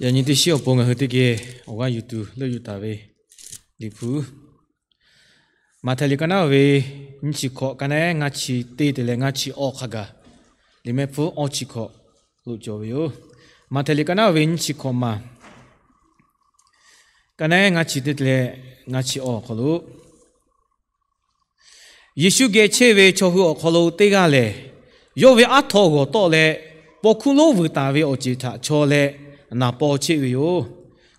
Yaꞈ nyi teˇ shiˉ awˬ pon ngaˬ hui teˇ geh awˬ g'aˇ yuˬ tuˬ leuˆ yuˬ taˍ ve Liꞈ hpu, Maꞈhtehˍ liꞈ ka naˉ ve nyiˇ chi hkawꞈ, ka naˉ ngaˇ chi teˇ te leh ngaˇ chi awˇ hk'a gaˬ, liꞈ mehˆ hpfuhˇ awˇ chi hkawꞈ lo cawˬ ve yoˬ. Maꞈhtehˍ liꞈ ka naˉ ve nyiˇ chi hkawꞈ maˬ, ka naˉ ngaˇ chi teˇ te leh ngaˇ chi awˇ hk'aw lo, Yeˍsuˆ geh chehˇ ve chaw hui awˬ hk'aw lo teˇ g'aˇ lehˬ, yawˇ ve aˉ htaw g'awˬ tawˆ leh, paw hkuˇ lonˉ vuiˬ taˍ ve awˬ ceˬ htaꞈ chaw leh naˍ paw cheˆ ve yoˬ.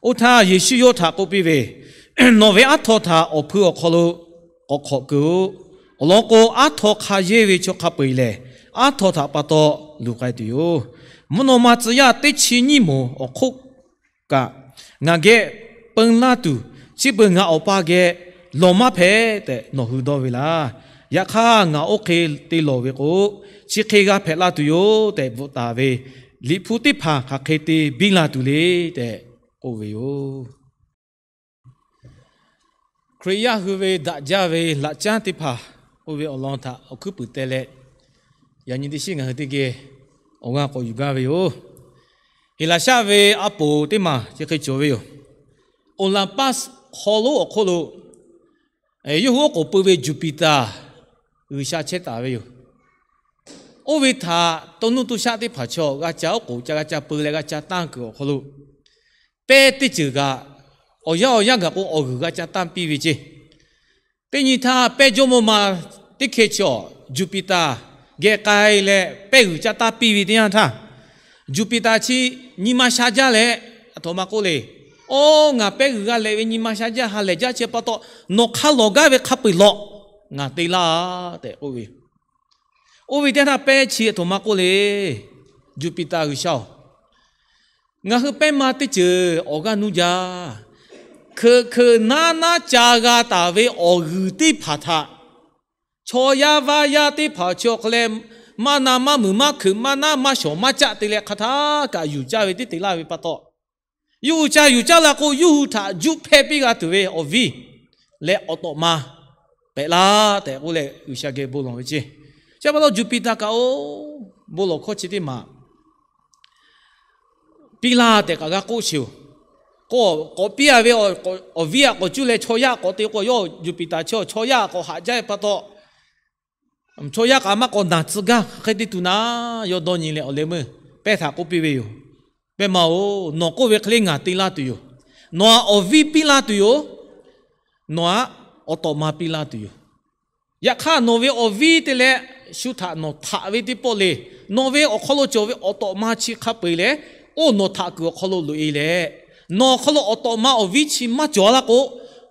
Oˇ htaˇ Yeˍsuˆ yawˇ htaꞈ k'oˆ piˇ ve, Nawˬ ve aˉ htaw htaꞈ awˬ hpui awˬ hk'aw lo k'awꞈ hk'awꞈ keu-oˆ. Awˬ lawn k'o, aˉ htaw hk'a yehˇ ve chaw hk'a peu-eˬ lehˬ, aˉ htaw htaꞈ pa taw luˬ k'ai tuˬ yoˬ. Mvuhˇ naw ma tcuh yaˇ teˇ chi nyiˇ moˍ awˬ hk'oˆ kaꞈ, ngaˬ geh peun laˇ tuˬ, chi beuꞈ ngaˬ Awˬ pa geh lawˬ maˇ hpehꞈ tehꞈ nawˬ hui dawˇ ve laˇ. Yaꞈ hk'aˇ, ngaˬ oˇ hk'e te lawˬ ve k'o, chi hk'e g'a hpehꞈ la tuˬ yoˬ tehꞈ bvuhꞈ taˍ ve Liꞈ hpu teˇ hpaˍ hk'aˬ hk'e te biˇ la tuˬ le tehꞈ k'oˆ ve yoˬ. Hkriꞈ yaˇ hui ve daꞈ jaˇ ve laꞈ caˉ teˇ hpaˍ k'oˆ ve awˬ lawn htaꞈ awˬ hkuiˉ puiˍ teh leh, yaꞈ nyi teˇ shiˉ ngaˬ hui teˇ geh awˬ g'aˇ k'awꞈ yuˬ gaˇ ve yoˬ. Heˍlaˍsaˆ ve a poˍ teˇ maˬ chi hk'e cawˬ ve yoˬ. Oˍlaˍpaˆ hk'aw lonˉ awˬ hk'oˆ lo yawˇ hui oˉ k'oˍ peu ve Juˍpiˍtaˍ g'uiˬsha chehˇ taˍ ve yoˬ. Oˇ ve htaꞈ to nuˇ to shaˆ teˇ hpaˍ chaw g'a ca oˉ k'oˍ ca g'a ca peu leh g'a ca tanˇ kuiˬ awˬ hk'aw lo, pehˇ teˇ ceuˬ kaꞈ, awˬ yanˇ awˬ yanˇ gaˬ k'o awˬ g'uiˬ g'a ca tanˇ piˇ ve ceˇ. Teˇ nyi htaˇ, pehˇ jawˇmawˇ ma teˇ hkeh chaw Juˍpiˍtaˍ geh k'ai leh pehˇ g'uiˬ ca tanˇ piˇ ve teˇ yanˇ htaˇ, Juˍpiˍtaˍ chi nyi ma sha jaˇ leh, aˬ htoꞈ ma k'oˆ le, Oˇ, ngaˬ pehˇ g'uiˬ g'a lehꞈ ve nyi ma sha jaˇ, ha lehˬ jaˇ, chi pa taw nawˬ hk'a lawˬ gaˇ ve hk'a peu-eˬ lawꞈ ngaˬ te laˇ tehꞈ k'oˆ ve. Oˇ ve teˇ yanˇ htaˇ pehˇ chi aˬ htoꞈ ma k'oˆ le, Juˍpiˍtaˍ g'uiˬsha-oˬ, ngaˬ hui pehˇ ma teˇ ceuˬ awˬ g'aˇ nuˇ jaˇ. Hkeuꞈ hkeuꞈ naˉ naˉ ca g'a taˍ ve awˬ g'uiˬ teˇ hpaˍ htaꞈ chaw yaˇ vaˇ yaˇ teˇ hpaˍ chi awˬ hk'aw leh maˇ na maˇ muiˬ maˇ hkeuꞈ maˇ naˉ maˇ shawˍ maˇ caˆ te leh hk'a htaˇ kaꞈ yuˬ caˇ ve teˇ te laˇ ve pa taw, yawˇ hui ca yuˬ caˇ la k'o, yawˇ hui htaꞈ juˆ hpehˇ piˇ g'a tuˬ ve awˬ viˇ leh awˬ tawꞈ ma pehꞈ laˇ tehꞈ k'oˆ leh G'uiˬsha geh bon lawˬ ve ceˇ. Chi pa taw Juˍpiˍtaˍ kaꞈ-oˬ, bon lawˬ hkawˇ chi teˇ maˬ piˇ laˇ tehꞈ kaꞈ g'a k'oˆ sheˍ-oˬ. K'o, k'awꞈ piˇ-a ve awˬ viˇ aꞈ k'awꞈ cuˇ leh chaw yaˇ k'awꞈ te k'o, yawˇ Juˍpiˍtaˍ chi chaw yaˇ k'awꞈ haꞈ jaˇ ve pa taw, chaw yaˇ kaꞈ maˇ k'awꞈ naˬ tcuh gaˇ, hk'aˬ hk'e te tuˬ naˉ, yawˇ dawˇ nyi leh awˬ leh meuˇ pehˇ htaꞈ k'oˆ piˇ ve yoˬ. Pehˇ ma-oˬ, nawˬ k'oˆ ve hk'e le ngaˬ te laˇ tuˬ yoˬ. Nawˬ-aꞈ awˬ viˇ piˇ laˇ tuˬ yoˬ. Nawˬ-aꞈ awˬ tawꞈ ma piˇ laˇ tuˬ yoˬ. Yaꞈ hk'aˇ, nawˬ ve awˬ viˇ te leh shu htaꞈ nawˬ htaꞈ ve teˇ pawˆ le, nawˬ ve awˬ hk'aw lo cawˬ ve awˬ tawꞈ ma chi hk'a peu-eˬ leh, oˇ nawˬ htaꞈ kuiˬ awˬ hk'aw lo loꞈ-e leh, nawˬ awˬ hk'aw lo awˬ tawꞈ ma awˬ viˇ chi maˇ cawˬ laˇ k'o,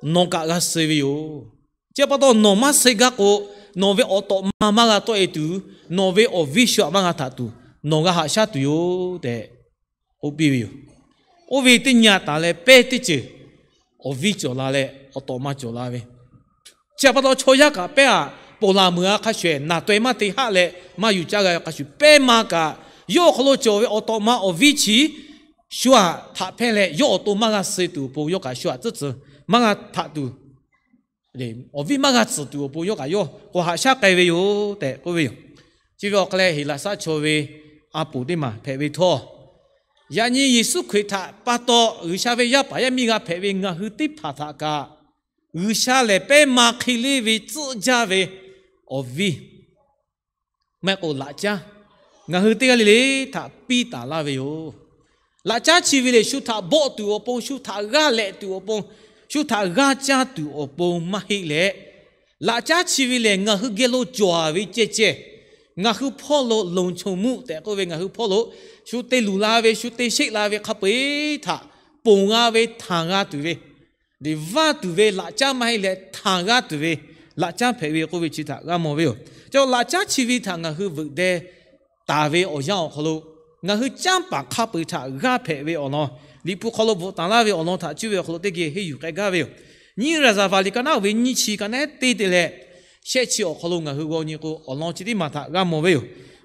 nawˬ kaꞈ g'a suh ve yoˬ. Chi pa taw nawˬ maˇ suh gaˇ k'o, nawˬ ve awˬ tawꞈ ma maˇ g'a tawˆ-e tuˬ, nawˬ ve awˬ viˇ shu htaꞈ maˇ g'a htaꞈ tuˬ, nawˬ g'a haꞈ shaˉ tuˬ yoˬ tehꞈ k'oˆ piˇ ve yoˬ. Oˇ ve teˇ nyi taˍ leh pehˇ teˇ ceuˬ awˬ viˇ cawˬ la leh awˬ tawꞈ ma cawˬ la ve. Chi pa taw chaw yaˇ kaꞈ pehˇ-aꞈ, ponˬ laˬ meuˬ-a hk'a shuˍ-ehˍ, naˬ taweh maˇ te haˆ leh maˇ yuˬ caˇ g'a ve hk'a shuˍ, pehˇ ma kaꞈ yawˇ awˬ hk'aw lo cawˬ ve awˬ tawꞈ ma awˬ viˇ chi shu htaꞈ htaꞈ hpehˇ leh yawˇ awˬ to maˇ g'a suh tuˬ awˬ pon yawˇ kaꞈ shu htaꞈ tcuhˉ tcuh maˇ g'a htaꞈ tuˬ, awˬ viˇ maˇ g'a tcuhˍ tuˬ awˬ pon yawˇ kaꞈ yawˇ k'awꞈ haꞈ shaˉ k'ai ve yoˬ tehꞈ k'oˆ ve yoˬ. Chi ve awˬ hk'aw leh Heˍlaˍsaˆ chaw ve a poˍ teˇ maˬ hpehꞈ ve htawˇ, yaꞈ nyi Yeˍsuˆ Hkriꞈ htaꞈ pa taw G'uiˬsha ve yaˇ paˍ yaˇ miˇ g'a hpehꞈ ve ngaˬ hui teˇ hpaˍ htaꞈ kaꞈ, G'uiˬsha lehˬ pehˇ ma hk'e le ve tcuhˆ jaˇ ve awˬ viˇ, maˇ heˆ k'o laꞈ caˉ, ngaˬ hui teˇ g'aˇ le le htaꞈ piˇ taˍ laˇ ve yoˬ. Laꞈ caˉ chi ve lehˬ shu htaꞈ bawˆ tuˬ awˬ pon, shu htaꞈ g'aˇ lehꞈ tuˬ awˬ pon, shu htaꞈ g'aˇ caˇ tuˬ awˬ pon maˇ heˆ leh, laꞈ caˉ chi ve lehˬ ngaˬ hui geh lo cawˬ-a ve ceh ceh, ngaˬ hui hpawˇ lo longˍ chonˍ muˆ tehꞈ k'oˆ ve ngaˬ hui hpawˇ lo shu te luˬ la ve, shu te sheˆ la ve hk'a peu-eˬ htaꞈ ponˬ g'a ve, htanˬ g'a tuˬ ve, vaˇ tuˬ ve laꞈ caˉ maˇ heˆ leh htanˬ g'a tuˬ ve laꞈ caˉ hpehꞈ ve k'oˆ ve chi htaꞈ g'a mawˬ ve yoˬ. Chi laꞈ caˉ chi ve htaꞈ ngaˬ hui veuꞈ deh taˍ ve awˬ yanˇ awˬ hk'aw lo, ngaˬ hui canˇ paˍ hk'a peu-eˬ htaꞈ g'aˇ hpehꞈ ve awˬ lawn, Liꞈ hpu hk'aw lo bvuhꞈ taˍ laˇ ve awˬ lawn htaꞈ cuˇ ve awˬ hk'aw lo teˇ geh henˇ yuˬ k'ai gaˇ ve yoˬ. Nyiˇ Raˍzaˍvaˍ liꞈ ka naˉ ve nyiˇ chi ka naˉ teˇ te leh shehˆ chi awˬ hk'aw lo ngaˬ hui g'aw nyi k'o, awˬ lawn chi teˇ maˬ htaꞈ g'a mawˬ ve yoˬ.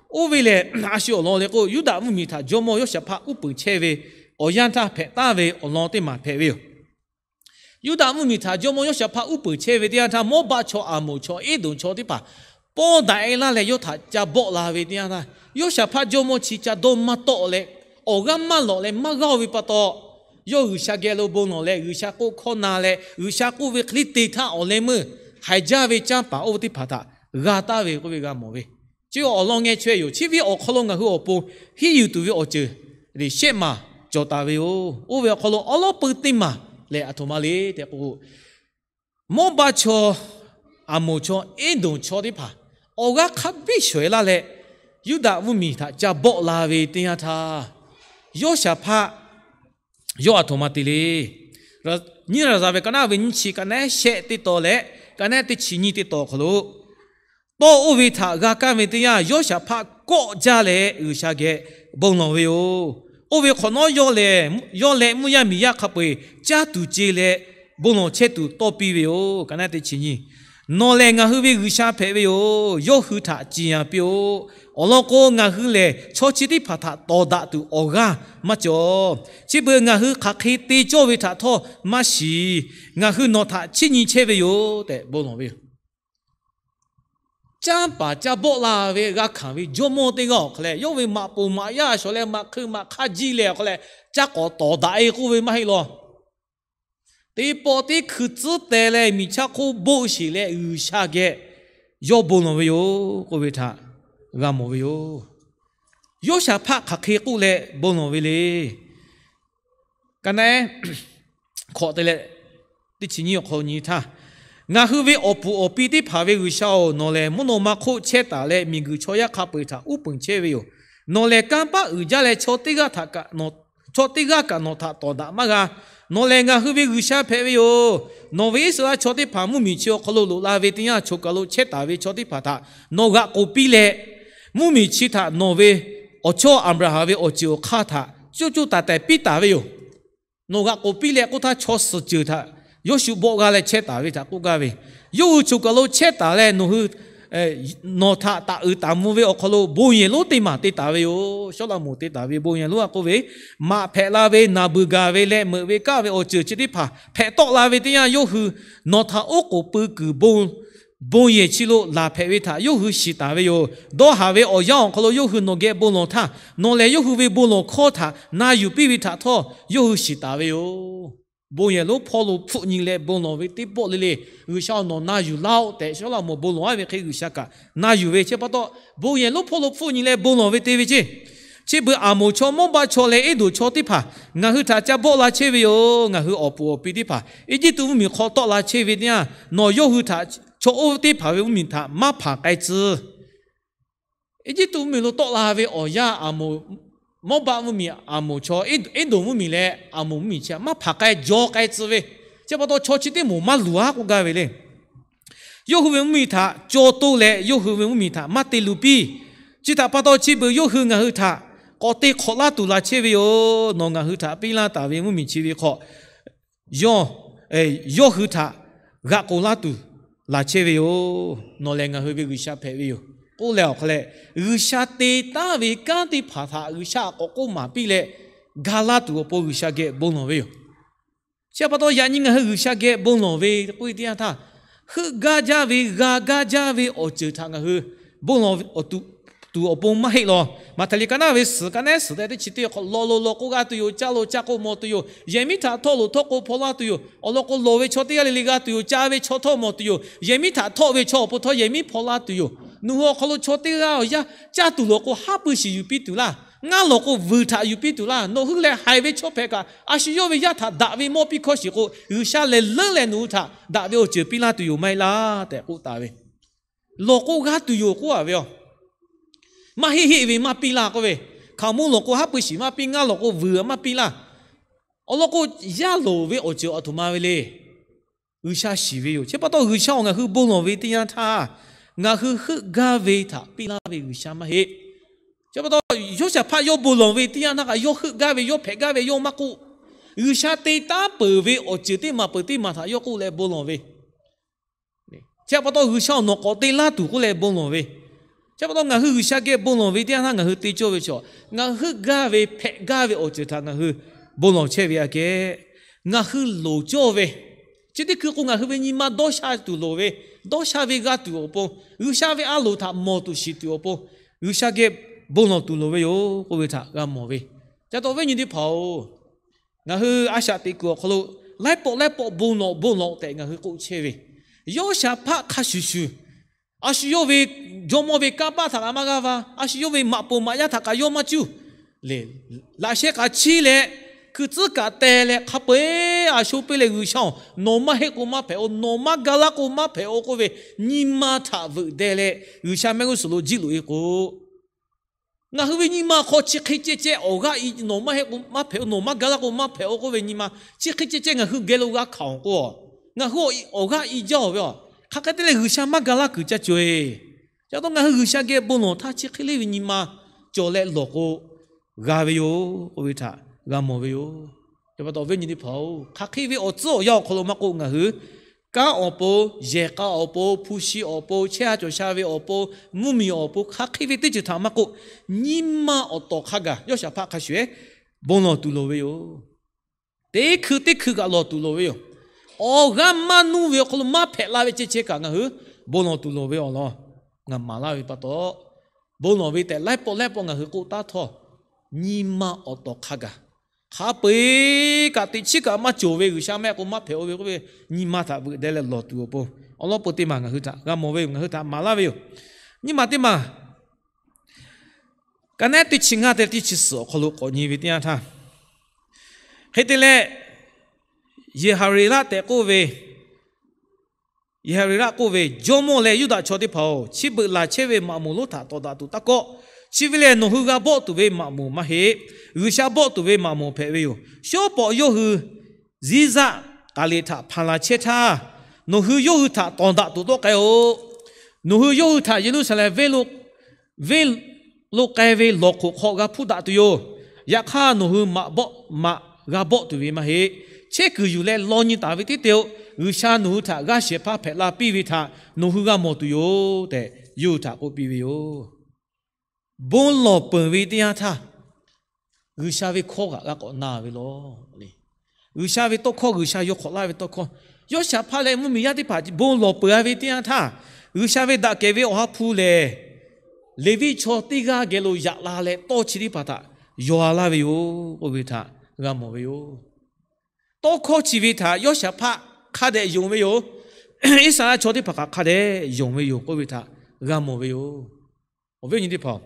Oˇ ve lehˬ, a shu awˬ lawn le k'o, Yuˇdaꞈ mvuhˇmiˬ htaꞈ jawˇmawˇ Yawˇshaˍhpaˆ uˉ peunˍ chehˇ ve awˬ yanˇ htaˇ hpehꞈ taˍ ve awˬ lawn teˇ maˬ hpehꞈ ve yoˬ. Yuˇdaꞈ mvuhˇmiˬ htaꞈ jawˇmawˇ Yawˇshaˍhpaˆ uˉ peunˍ chehˇ ve teˇ yanˇ htaˇ, Mawˇbaˆ chaw, Aˍmoˍ chaw, Eˇdonˍ chaw teˇ hpaˍ pawˇ daꞈ-e laˇ leh yawˇ htaꞈ ca bawˆ la ve teˇ yanˇ htaˇ, Yawˇshaˍhpaˆ jawˇmawˇ chi ca dawˇ maˇ tawˆ leh, awˬ g'aˇ maˇ lawꞈ leh maˇ g'aˇ ve pa taw, yawˇ G'uiˬsha geh lo bon lawˬ leh G'uiˬsha k'oˆ hkawˇ na leh G'uiˬsha k'oˆ ve hk'e liˇ te htaˇ awˬ leh meuˇ haiˬ jaˇ ve canˇ paˍ oˇ ve teˇ hpaˍ htaꞈ g'a taˍ ve k'oˆ ve g'a mawˬ ve. Chi awˬ lawn ngeh chaweh yoˬ. Chi ve awˬ hk'aw lo ngaˬ hui awˬ pon henˇ yuˬ tuˬ ve awˬ ceuˬ lehˬ shehˆ maˬ cawˬ taˍ ve yoˬ. Oˇ ve awˬ hk'aw lo awˉ lawˉ peu teˇ maˬ lehˬ aˬ htoꞈ ma le tehꞈ k'o, Mawˇbaˆ chaw, Aˍmoˍ chaw, Eˇdonˍ chaw teˇ hpaˍ awˬ g'aˇ hk'a biˇ shawˍ-e laˇ leh, Yuˇdaꞈ mvuhˇmiˬ htaꞈ ca bawˆ la ve teˇ yanˇ htaˇ, Yoˇshaˍhpaˆ yawˇ aˬ htoꞈ ma te le. Nyiˇ Raˍzaˍ ve ka naˉ ve nyiˇ chi, ka naˉ shehˆ teˇ taw leh ka naˉ teˇ chi nyiˇ teˇ taw awˬ hk'aw lo, tawˇ oˇ ve htaꞈ g'a kaˇ ve teˇ yanˇ, Yoˇshaˍhpaˆ kawˆ jaˇ leh G'uiˬsha geh bon lawˬ ve yoˬ. Oˇ ve hk'awꞈ nawˉ yawˇ leh mvuhˇ yaˇ miˬ yaˇ hk'a peu-eˬ caˇ tuˬ ce leh bon lawˬ chehˇ tuˬ tawˇ piˇ ve yoˬ. Ka naˉ teˇ chi nyiˇ, Nawˬ lehˬ ngaˬ hui ve G'uiˬsha hpehꞈ ve yoˬ. Yawˇ hui htaꞈ ciˍ yanˍ piˇ-oˆ. Awˬ lawn k'o, ngaˬ hui lehˬ chaw chi teˇ hpaˍ htaꞈ tawˍ daꞈ tuˬ awˬ g'aˇ maˇ cawˬ. Chi beuꞈ ngaˬ hui hk'aˬ hk'e te cawˇ ve htaꞈ htawˇ maˇ shiˍ. Ngaˬ hui nawˬ htaꞈ chiˇ nyi chehˇ ve yoˬ tehꞈ bon lawˬ ve yoˬ. Canˇ paˍ ca bawˆ la ve g'a hkanˍ ve jawˇmawˇ teˇ g'aˇ awˬ hk'aw leh, yawˇ ve maꞈ poˍ maꞈ yaˇ shawˍ leh maꞈ hk'eun maꞈ hk'aˇ jiˇ leh awˬ hk'aw leh, ca k'awꞈ tawˍ daꞈ-e k'oˆ ve maˇ heˆ law. Teˇ pawˆ teˇ hkui tcuhˉ teh leh miˬ chaˇ hk'oˆ boˆ sheˬ leh G'uiˬsha geh yawˇ bon lawˬ ve yoˬ k'oˆ ve htaꞈ g'a mawˬ ve yoˬ. Yoˇshaˍhpaˆ hk'aˬ hk'e k'oˆ leh bon lawˬ ve le. Ka naˉ hk'awꞈ te leh teˇ chi nyiˇ awˬ hk'aw nyi htaˇ, Ngaˬ hui ve awˬ puˍ awˬ pi teˇ hpaˍ ve G'uiˬsha-oˬ, nawˬ lehˬ mvuhˇ naw ma hk'oˆ chehˇ taˍ leh miˬguiˬ chaw yaˇ hk'a peu-eˬ htaꞈ uˉ peunˍ chehˇ ve yoˬ. Nawˬ lehˬ kanˇ paˆ uiˍ jaˇ leh chaw teˇ g'aˇ kaꞈ nawˬ tawˍ daꞈ maˇ g'a. Nawˬ lehˬ ngaˬ hui ve G'uiˬsha hpehꞈ ve yoˬ. Nawˬ ve Iˉsaˍreˍlaˆ chaw teˇ hpaˍ mvuhˇmiˬ chi awˬ hk'aw lo loꞈ la ve teˇ yanˇ, choˬ kaˬ lo chehˇ taˍ ve chaw teˇ hpaˍ htaꞈ nawˬ g'aꞈ k'oˍ piˇ leh, mvuhˇmiˬ chi htaꞈ nawˬ ve awˬ chawˇ Aˍbraˍhanˍ ve awˬ ceuˬ awˬ hk'aˇ htaꞈ coˇ coˇ taiˍ taiˍ piˇ taˍ ve yoˬ. Nawˬ g'aꞈ k'oˍ piˇ leh k'oˆ htaˇ, chaw suhˍ ceuˬ htaꞈ Yoˇshuˆ bawˆ g'a leh chehˇ taˍ ve htaꞈ k'oˆ gaˇ ve, yawˇ hui choˬ kaˬ lo chehˇ taˍ leh nawˬ hui nawˬ htaꞈ taˍ uiˍ taˍ mvuh ve awˬ hk'aw lo bon yehˬ lonˉ teˇ maˬ te taˍ ve yoˬ. Sawˉlaꞈmonˍ te taˍ ve bon yehˬ lonˉ a k'oˆ ve, maꞈ hpehꞈ la ve, naˬ beuˬ gaˬ ve leh meuꞈ ve kaˆ ve awˬ ceuˬ chi teˇ hpaˍ hpehꞈ tawˆ la ve teˇ yanˇ, yawˇ hui nawˬ htaꞈ oˉ k'oˍ pui kuiˬ bon yehˬ chi lo laˬ hpehꞈ ve htaꞈ yawˇ hui shiˍ taˍ ve yoˬ. Dawˇ haˍ ve awˬ yanˇ awˬ hk'aw lo yawˇ hui nawˬ geh bon lawˬ htaˇ, nawˬ lehˬ yawˇ hui ve bon lawˬ hkawˇ htaꞈ na yuˬ piˇ ve htaꞈ htawˇ yawˇ hui shiˍ taˍ ve yoˬ. Bon yehˬ lonˉ hpawˇ lo hpfuhˆ nyi leh bon lawˬ ve teˇ pawˆ le le, G'uiˬsha-oˬ, nawˬ na yuˬ laˇ-oˆ tehꞈ, Sawˉlaꞈmonˍ bon lawˬ-a ve hk'e G'uiˬsha kaꞈ na yuˬ ve chi pa taw, bon yehˬ lonˉ hpawˇ lo hpfuhˆ nyi leh bon lawˬ ve te ve ceˇ. Chi beuꞈ Aˍmoˍ chaw, Mawˇbaˆ chaw leh Eˇdonˍ chaw teˇ hpaˍ ngaˬ hui htaꞈ ca bawˆ la chehˇ ve yoˬ. Ngaˬ hui awˬ puˍ awˬ pi teˇ hpaˍ Eˇjiˇtuꞈ mvuhˇmiˬ hk'aw tawˆ la chehˇ ve teˇ yanˇ, nawˬ yawˇ hui htaꞈ chaw oˇ teˇ hpaˍ ve mvuhˇmiˬ htaꞈ maˇ hpanˍ k'ai tcuh. Eˇjiˇtuꞈ mvuhˇmiˬ lo tawˆ la ve awˬ yanˇ Aˍmoˍ, Mawˇbaˆ mvuhˇmiˬ, Aˍmoˍ chaw, Eˇdonˍ mvuhˇmiˬ leh Aˍmoˍ mvuhˇmiˬ chi htaꞈ maˇ hpanˍ k'ai jaw k'ai tcuh ve, chi pa taw chaw chi teˇ moˍ maˇ luˬ-a k'oˆ gaˇ ve le. Yawˇ hui ve mvuhˇmiˬ htaꞈ caw toˇ leh yawˇ hui ve mvuhˇmiˬ htaꞈ maˇ te luˬ piˇ. Chi htaꞈ pa taw chi beuꞈ yawˇ hui ngaˬ hui htaꞈ k'awꞈ te hk'awꞈ laˇ tuˬ laˬ chehˇ ve yoˬ. Nawˬ ngaˬ hui htaꞈ piˇ laˇ taˍ ve mvuhˇmiˬ chi ve hk'aw, yawˇ, yawˇ hui htaꞈ g'aꞈ k'oˍ laˇ tuˬ laˬ chehˇ ve yoˬ. Nawˬ lehˬ ngaˬ hui ve G'uiˬsha hpehꞈ ve yoˬ k'oˆ leh awˬ hk'aw leh, G'uiˬsha te taˉ ve kanˉ teˇ hpaˍ htaꞈ G'uiˬsha k'awꞈ k'oˆ maˍ piˇ leh, ga laˇ tuˬ awˬ pon G'uiˬsha geh bon lawˬ ve yoˬ. Chi pa taw yaꞈ nyi ngaˬ hui G'uiˬsha geh bon lawˬ ve k'oˆ ve teˇ yanˇ htaˇ, heuˆ gaˇ jaˇ ve, g'a gaˇ jaˇ ve awˬ ceuˬ htaꞈ ngaˬ hui bon lawˬ tuˬ awˬ pon maˇ heˆ law. Maꞈhtehˍ liꞈ ka naˉ ve suhˍ, ka naˉ suhˍ tehꞈ teˇ chi teˇ hk'awꞈ, lawˬ loˬ lawˬ k'o g'a tuˬ yoˬ, ca loˬ ca k'o mawˬ tuˬ yoˬ, yehˬ miˉ htaꞈ htawˆ loˬ htawˆ k'o hpaw laˇ tuˬ yoˬ, awˬ lawn k'o lawˬ ve chaw teˇ g'aˇ le le g'a tuˬ yoˬ, ca ve chaw htawˇ mawˬ tuˬ yoˬ, yehˬ miˉ htaꞈ htawˆ ve chaw awˬ pon htawˇ yehˬ miˉ hpaw laˇ tuˬ yoˬ. Nawˬ hui awˬ hk'aw lo chaw teˇ g'aˇ awˬ yanˇ caˇ tuˬ lawˬ k'o haˉ pui shiˍ yuˬ piˇ tuˬ laˇ. Ngaˇ lawˬ k'o vuiˬ htaꞈ yuˬ piˇ tuˬ laˇ. Nawˬ hui lehˬ haiˬ ve chaw hpehꞈ kaꞈ, a shu yawˇ ve yaˇ htaꞈ daꞈ ve mawˇ piˇ hkawˇ shiˍ k'o, G'uiˬsha lehˬ leuˉ leh nawˬ hui htaꞈ daꞈ ve awˬ ceuˬ piˇ laˇ tuˬ yoˬ maˇ heˆ laˇ tehꞈ k'oˆ taˍ ve. Lawˬ k'o g'a tuˬ yoˬ k'oˆ a ve yoˬ. Maˇ heˆ heˆ ve maˇ piˇ laˇ k'oˆ ve, hkaoˍmonˇ lawˬ k'o haˉ pui shiˍ maˇ piˇ, ngaˇ lawˬ k'o vuiˬ maˇ piˇ laˇ. Awˬ lawn k'o, yaˇ loˍ ve awˬ ceuˬ aˬ htoꞈ ma ve le. G'uiˬsha shiˍ ve yoˬ. Chi pa taw G'uiˬsha-oˬ, ngaˬ hui bon lawˬ ve teˇ yanˇ htaˇ, ngaˬ hui heuˆ gaˇ ve htaꞈ piˇ laˇ ve G'uiˬsha maˇ heˆ. Chi pa taw Yoˇshaˍhpaˆ yawˇ bon lawˬ ve teˇ yanˇ htaˇ kaꞈ yawˇ heuˆ gaˇ ve, yawˇ hpehꞈ gaˇ ve yawˇ maˇ k'oˆ. G'uiˬsha te taˉ peuˬ ve awˬ ceuˬ teˇ maˬ peuˬ teˇ maˬ htaꞈ yawˇ k'oˆ leh bon lawˬ ve. Chi pa taw G'uiˬsha-oˬ, nawˬ k'awꞈ te laˇ tuˬ k'oˆ leh bon lawˬ ve. Chi pa taw ngaˬ hui G'uiˬsha geh bon lawˬ ve teˇ yanˇ htaˇ ngaˬ hui te cawˇ ve chaw, ngaˬ hui heuˆ gaˇ ve hpehꞈ gaˇ ve awˬ ceuˬ htaꞈ ngaˬ hui bon lawˬ chehˇ ve aꞈ kehˉ, ngaˬ hui loˍ cawˇ ve, chi teˇ hkui k'o ngaˬ hui ve nyi ma dawˇ sha tuˬ loˍ ve, dawˇ sha ve g'a tuˬ awˬ pon, G'uiˬsha ve a loˍ htaꞈ mawˬ tuˬ shiˍ tuˬ awˬ pon, G'uiˬsha geh bon lawˬ tuˬ loˍ ve yoˬ k'oˆ ve htaꞈ g'a mawˬ ve. Ca taw viˉ nyi teˇ hpaˍ-oˬ, ngaˬ hui a shaꞈ teꞈ kuiˬ awˬ hk'aw lo laiˉ pawˆ laiˉ pawˆ bon lawˬ bon lawˬ tehꞈ ngaˬ hui k'oˆ chehˇ ve, yawˇ shaˍ hpaˆ hk'a shuˍ shuˍ, a shu yawˇ ve jawˇmawˇ ve kanˇ paˆ htaꞈ kaꞈ maˇ g'aˇ va, a shu yawˇ ve maꞈ poˍ maꞈ yaˇ htaꞈ kaꞈ yawˇ maˇ cuˇ. Leh laꞈ sheh k'aꞈ chiˇ leh, hkui tcuhˉ kaꞈ teh leh, hk'a peu-eˬ a sho piˇ leh, G'uiˬsha-oˬ, nawˬ maˇ heˆ k'o maˇ hpehꞈ-oˬ, nawˬ maˇ ga laˇ k'o maˇ hpehꞈ-oˬ k'oˆ ve nyi ma htaꞈ veuꞈ deh leh G'uiˬsha mehˆ g'uˇ suhˍ lo jiˇ loꞈ-e k'o, ngaˬ hui ve nyi ma hk'aw chi hk'e ceh ceh awˬ g'aˇ i, nawˬ maˇ heˆ k'o maˇ hpehꞈ-oˬ, nawˬ maˇ ga laˇ k'o maˇ hpehꞈ-oˬ k'oˆ ve nyi ma chi hk'e ceh ceh ngaˬ hui geh lo g'a hkanˍ-oˬ k'o, ngaˬ hui awˬ g'aˇ i jaˇ-oˬ ve a. Hk'aˬ hk'e te leh G'uiˬsha maˇ ga laˇ kuiˬ caˇ cawˬ-e. Ca taw ngaˬ hui G'uiˬsha geh bon lawˬ htaˇ chi hk'e le ve nyi ma cawˬ leh lawˬ k'o, g'a ve yoˬ k'oˆ ve htaꞈ g'a mawˬ ve yoˬ. Ca pa taw viˉ nyi teˇ hpaˍ-oˬ, hk'aˬ hk'e ve awˬ tcuhˉ awˬ yanˇ awˬ hk'aw lo maˇ k'oˆ, ngaˬ hui kanˉ awˬ pon, yehˬ k'a awˬ pon, hpu shi awˬ pon, chehˇ ha cawˬ sha ve awˬ pon, mvuhˇmiˬ awˬ pon, hk'aˬ hk'e ve teˇ ceuˬ htaꞈ maˇ k'oˆ, nyi ma awˬ tawˍ hk'a gaˬ yawˇ shaˍ hpaˆ hk'a shuˍ-ehˉ bon lawˬ tuˬ loˍ ve yoˬ. Teˇ hkui teˇ hkui kaꞈ lawˬ tuˬ loˍ ve yoˬ. Awˬ g'aˇ maˇ nuˇ ve awˬ hk'aw lo maˇ hpehꞈ la ve ceh ceh kaꞈ ngaˬ hui bon lawˬ tuˬ loˍ ve awˬ lawn ngaˬ maˍ laˇ ve pa taw, bon lawˬ ve tehꞈ laiˉ pawˆ laiˉ pawˆ ngaˬ hui k'oˆ taˉ htawˇ, nyi ma awˬ tawˍ hk'a gaˬ, hk'a peu-eˬ kaꞈ teꞈ chiˉ kaꞈ maˇ cawˬ ve, G'uiˬsha mehˆ k'o maˇ hpehꞈ-oˬ ve k'oˆ ve nyi ma htaꞈ veuꞈ deh leh lawˬ tuˬ awˬ pon awˬ lawn peu teˇ maˬ ngaˬ hui htaꞈ g'a mawˬ ve yoˬ, ngaˬ hui htaꞈ maˍ laˇ ve yoˬ. Nyiˇ maˬ teˇ maˬ, ka naˉ teˇ chi ngaˇ te teˇ chi suhˍ awˬ hk'aw lo k'awꞈ nyi ve teˇ yanˇ htaˇ, hk'e te leh Yeˍhaˍriˍlaˆ tehꞈ k'oˆ ve, Yeˍhaˍriˍlaˆ k'oˆ ve, Jawˇmawˇ leh Yuˇdaꞈ chaw teˇ hpaˍ-oˬ, chi beuꞈ laˬ chehˇ ve maꞈ moˍ lonˉ htaꞈ tawˍ daꞈ tuˬ taˇ kawˆ. Chi ve lehˬ, nawˬ hui g'a bawˆ tuˬ ve maꞈ moˍ maˇ heˆ. G'uiˬsha bawˆ tuˬ ve maꞈ moˍ hpehꞈ ve yoˬ. Shawˉ pawˍ yawˇ hui ziˇ zaˆ k'aˍ liꞈ htaꞈ hpanˍ la chehˇ htaˇ, nawˬ hui yawˇ hui htaꞈ tawˍ daꞈ tuˬ tawˆ k'ai-oˬ. Nawˬ hui yawˇ hui htaꞈ Yeˍruˆsaˍlehnˍ venˇ lo k'ai ve lawˬ hk'oꞈ hk'aw g'a hpuˇ daꞈ tuˬ yoˬ. Yaꞈ hk'aˇ, nawˬ hui maꞈ bawˆ maꞈ g'a bawˆ tuˬ ve maˇ heˆ. Chehˇ kuiˬ yuˬ leh law nyi taˍ ve teˇ te-o, G'uiˬsha nawˬ hui htaꞈ g'aˇ shehˍ hpaˇ hpehꞈ la piˇ ve htaꞈ nawˬ hui g'a mawˬ tuˬ yoˬ tehꞈ, yawˇ hui htaꞈ k'oˆ piˇ ve yoˬ. Bon lawˬ peuˬ ve teˇ yanˇ htaˇ, G'uiˬsha ve hkawˇ kaꞈ g'a k'awꞈ na ve law. G'uiˬsha ve tawˇ hkawˇ, G'uiˬsha yaw hk'awꞈ laˇ ve tawˇ hkawˇ, yawˇ shaˍ hpaˇ leh mvuhˇmiˬ yaˇ teˇ hpaˍ bon lawˬ peuˬ-a ve teˇ yanˇ htaˇ, G'uiˬsha ve daꞈ kehˬ ve awˬ ha hpu lehˬ, Leˍviˆ chaw teˇ g'aˇ geh lo yaꞈ la leh tawˇ chi teˇ hpaˍ htaꞈ yaw-a laˇ ve yoˬ k'oˆ ve htaꞈ g'a mawˬ ve yoˬ. Tawˇ hkawˇ chi ve htaꞈ yawˇ shaˍ hpaˇ hk'a dehꞈ yonˍ ve yoˬ. Iˉsaˍreˍlaˆ chaw teˇ hpaˍ kaꞈ hk'a dehꞈ yonˍ ve yoˬ k'oˆ ve htaꞈ g'a mawˬ ve yoˬ. Awˬ viˉ awˬ nyi teˇ hpaˍ-oˬ,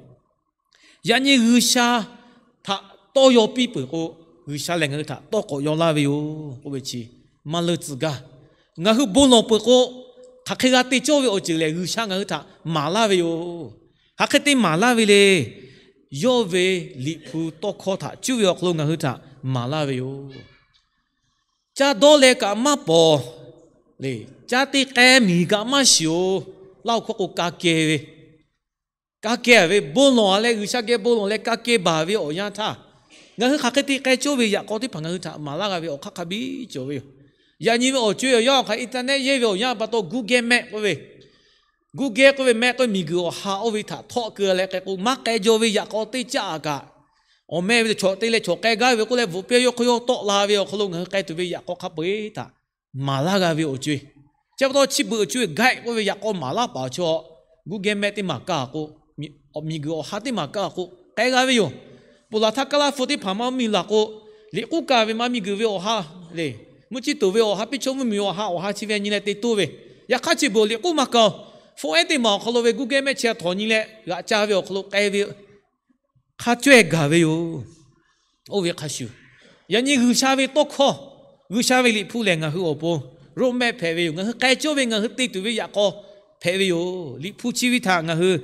yaꞈ nyi G'uiˬsha htaꞈ tawˇ yaw piˇ peuˬ k'o, G'uiˬsha lehˬ ngaˬ hui htaꞈ tawˇ k'awꞈ yaw laˇ ve yoˬ k'oˆ ve chi maˇ leuˇ tcuh gaˇ. Ngaˬ hui bon lawˬ peuˬ k'o, hk'aˬ hk'e g'a te cawˇ ve awˬ ceuˬ lehˬ, G'uiˬsha ngaˬ hui htaꞈ maˍ laˇ ve yoˬ. Hk'aˬ hk'e te maˍ laˇ ve le. Yawˇ ve Liꞈ hpu tawˇ hkawˇ htaꞈ cuˇ ve awˬ hk'aw lo ngaˬ hui htaꞈ maˍ laˇ ve yoˬ. Caˇ dawˇ leh kaꞈ maˇ pawˍ, caˇ teˇ k'ai miˬ kaꞈ maˇ shiˍ-oˬ. Laˇ-oˬ hkawˇ k'o, ka keh ve, ka keh ve bon lawˬ-a leh, G'uiˬsha geh bon lawˬ leh ka keh baˬ ve awˬ yanˇ htaˇ, ngaˬ hui hk'aˬ hk'e te k'ai cawˇ ve yaꞈ k'aw teˇ hpaˍ ngaˬ hui htaꞈ maˍ laˇ g'a ve awˬ hk'aˇ hk'a biˇ cawˬ ve yoˬ. Yaꞈ nyi ve awˬ co-e awˬ yanˇ awˬ hk'aˇ, internet yehˇ ve awˬ yanˇ pa taw, Google Map k'oˆ ve, Google k'oˆ ve mehˆ k'oˆ ve miˬguiˬ awˬ ha oˇ ve htaꞈ htawˆ keu leh k'ai k'o, maˇ k'ai jaw ve yaꞈ k'aw teˇ caˆ-a kaꞈ, awˬ meh ve chaw te leh chaw k'ai gaˇ ve k'oˆ leh bvuhꞈ piˇ yawˇ hk'aw yawˇ tawˆ la ve awˬ hk'aw lo ngaˬ hui k'ai tuˬ ve yaꞈ k'aw hk'a peu-eˬ htaꞈ maˍ laˇ g'a ve awˬ co-e. Chi pa taw chi beuꞈ awˬ co-e guide k'oˆ ve yaꞈ k'aw maˍ laˇ paˍ chaw, Google Map teˇ maˬ kaˇ k'o, miˬguiˬ awˬ ha teˇ maˬ kaˇ k'o k'ai g'a ve yoˬ. Ponˬ laˬ htaˇ kaˇ laˇ hpu teˇ hpaˍ maˇ miˬ laˬ k'o, liꞈ k'uˉ kaˍ ve maˇ miˬguiˬ ve awˬ ha le, mvuhˇ ciˇ toˍ ve awˬ ha, piˇ chawˇ mvuhˇmiˬ awˬ ha, awˬ ha chi ve nyi leh te toˇ ve, yaꞈ hk'aˇ chi beuꞈ liꞈ k'uˉ maˇ kaˇ-oˬ. Phone ehˉ teˇ maˬ awˬ hk'aw lo ve Google Map chi htaꞈ htawꞈ nyi leh g'aꞈ ca ve awˬ hk'aw lo k'ai ve hk'a cawehˇ gaˬ ve yoˬ. Oˇ ve hk'a shuˍ, yaꞈ nyi G'uiˬsha ve tawˇ hkawˇ, G'uiˬsha ve Liꞈ hpu lehˬ ngaˬ hui awˬ pon roadmap hpehꞈ ve yoˬ. Ngaˬ hui k'ai cawˇ ve, ngaˬ hui te tuˬ ve yaꞈ k'aw hpehꞈ ve yoˬ. Liꞈ hpu chi ve htaꞈ ngaˬ hui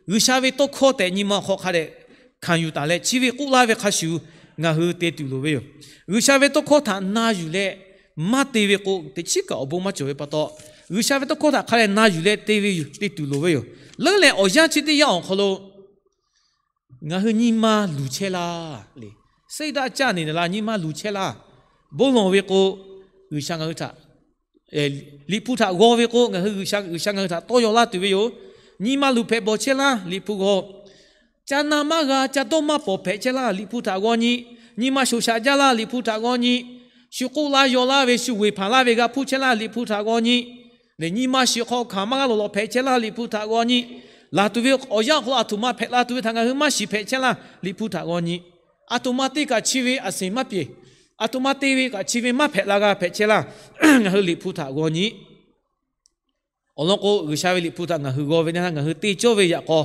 G'uiˬsha ve tawˇ hkawˇ tehꞈ nyi ma hk'aw hk'a dehꞈ hkanˍ yuˬ taˍ leh, chi ve k'oˆ laˇ ve hk'a shuˍ ngaˬ hui te tuˬ loˍ ve yoˬ. G'uiˬsha ve tawˇ hkawˇ htaꞈ na yuˬ leh maˇ te ve k'o, teꞈ chiˉ kaꞈ awˬ bon maˇ cawˬ ve pa taw, G'uiˬsha ve tawˇ hkawˇ htaꞈ hk'a dehꞈ na yuˬ leh te ve yoˬ, te tuˬ loˍ ve yoˬ. Leuˉ leh awˬ yanˇ chi teˇ yanˇ awˬ hk'aw lo ngaˬ hui nyi ma luˬ chehˇ laˇ le. Seˇ daˆ caˇ neˬ la, nyi ma luˬ chehˇ laˇ. Bon lawˬ ve k'o, G'uiˬsha ngaˬ hui htaꞈ, Liꞈ hpu htaꞈ g'aw ve k'o, ngaˬ hui G'uiˬsha, G'uiˬsha ngaˬ hui htaꞈ tawˇ yaw laˇ tuˬ ve yoˬ. Nyi ma luˬ hpehꞈ bawˬ chehˇ laˇ, Liꞈ hpu g'aw. Ca na maˇ g'a, ca dawˇ maˇ pawˍ hpehꞈ chehˇ laˇ, Liꞈ hpu htaꞈ g'aw nyi. Nyi ma shoˍ shaꞈ jaˇ laˇ, Liꞈ hpu htaꞈ g'aw nyi. Shu k'oˆ laˇ yaw laˇ ve, shu g'oiˬ hpanˍ laˇ ve g'a hpuˇ chehˇ laˇ, Liꞈ hpu htaꞈ g'aw nyi. Lehˬ, nyi ma shiˍ hk'aw hkanˍ maˇ g'a lawˬ lawˬ hpehꞈ chehˇ laˇ, Liꞈ hpu htaꞈ g'aw nyi. Laˬ tuˬ ve awˬ yanˇ awˬ hk'aw lo aˬ htoꞈ ma hpehꞈ la tuˬ ve htaꞈ ngaˬ hui maˇ shiˍ hpehꞈ chehˇ laˇ, Liꞈ hpu htaꞈ g'aw nyi. Aˬ htoꞈ ma te kaꞈ chi ve aˬ seˍ maˇ peˬ. Aˬ htoꞈ ma te ve kaꞈ chi ve maˇ hpehꞈ la g'a hpehꞈ chehˇ laˇ. Ngaˬ hui Liꞈ hpu htaꞈ g'aw nyi. Awˬ lawn k'o, G'uiˬsha ve Liꞈ hpu htaꞈ ngaˬ hui g'aw ve na, ngaˬ hui te cawˇ ve yaꞈ k'aw